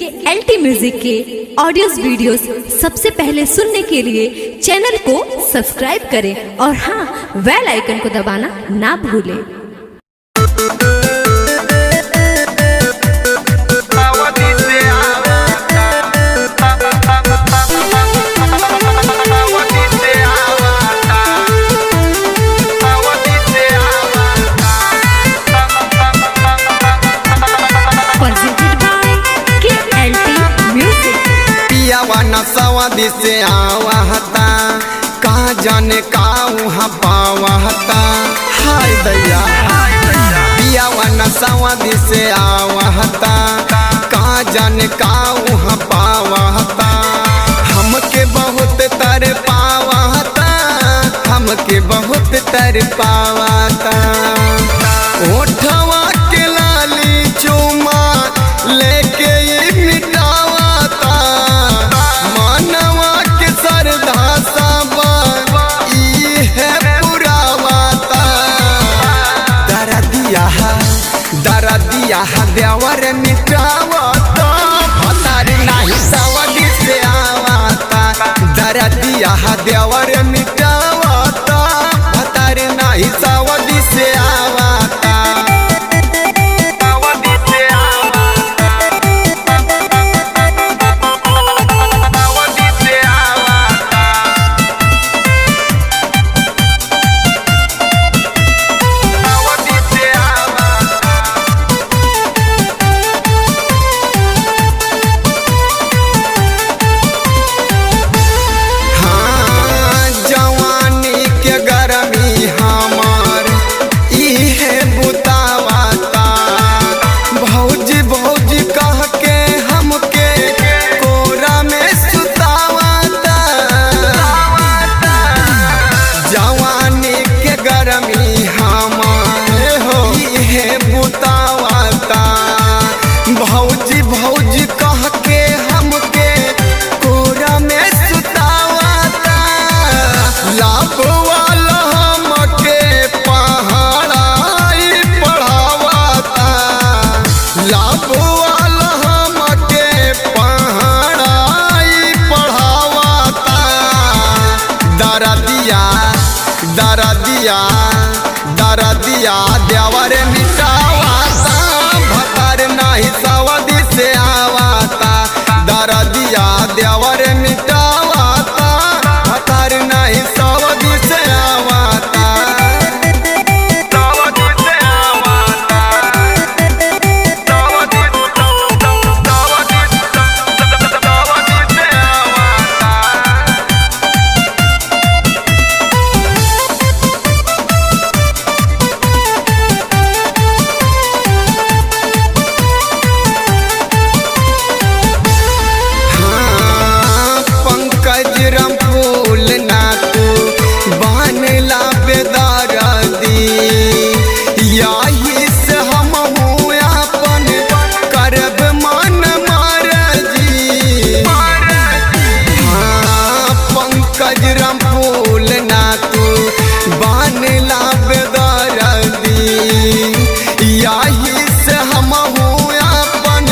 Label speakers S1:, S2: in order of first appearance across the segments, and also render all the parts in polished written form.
S1: के एल T music के audios videos सबसे पहले सुनने के लिए चैनल को सब्सक्राइब करें और हाँ, बेल आइकन को दबाना ना भूलें। Presented by KLT Music.
S2: पियावा नसवा दिसे आवहता, का जाने का उहाँ पावहता। हाय दैया, पियावा नसवा दिसे आवहता, का जाने का उहाँ पावहता। हमके बहुत तर पावहता, हमके बहुत तर पावता। ओठवा के लाली चुमा लेके ये मिटावता, मानवा के सरधा सबा ई है पुरावाता। दरदिया दरदिया देवर मिटावता, भतार नाही सवदी से आवता। दरदिया देवर मिटावता, भतार नाही सवदी से आवता। हाँ, जवानी के गरमी हमार इहे बुतावाता। भौजी भौजी कह के हमके कोरा में सुतावाता। जवानी के गरमी हमार इहे बुतावाता। भौजी भौजी कह के हमके कोरा में सुतावाता। लाभ वाला हमके पहाड़ाई पढ़ावाता। लाभ वाला हमके पहाड़ाई पढ़ावाता। दरदिया दरदिया दरदिया देवर मिटावाता, भतर नाही सवदी से आवता। दरदिया देवर मिटावाता, भतर नाही सवदी से आवता। हाँ, पंकज रमफूल ना तू बनला बेदरदी। याही से हम अपन करब मन मरजी। हाँ, पंकज रमफूल ना तू बनला बेदरदी। याही से हम अपन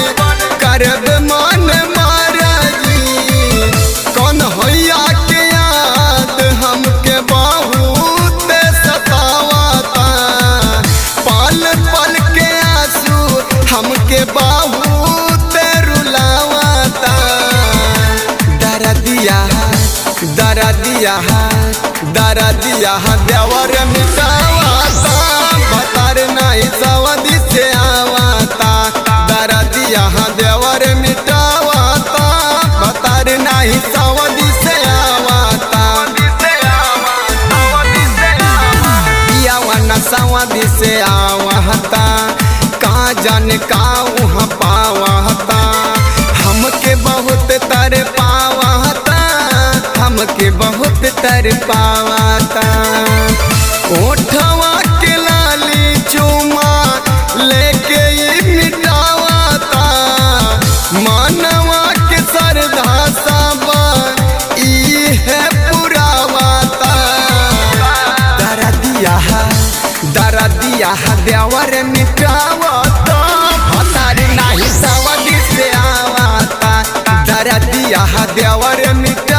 S2: करब मन मरजी। कन्हैया के याद हमके बहुत सतावाता। पल पल के आंसू हमके बहुत रुलावाता। दरदिया दरदिया दरदिया देवर मिटावाता, भतर नहीं सवदी से आवता। दरदिया देवर मिटावाता, भतर नहीं सवदी से आवता। पियावा नसवदी से आवता, का जाने का उहाँ पावता। हमके बहुत तर पावता, हमके बहुत तर पावता। ओठवा के लाली चुमा लेके ये मिटावाता। मानवा के सरधा सबा ई है पुरावाता। दरदिया दरदिया देवर मिटावता, भतार नाही सवदी से आवता। दरदिया देवर मिटावता।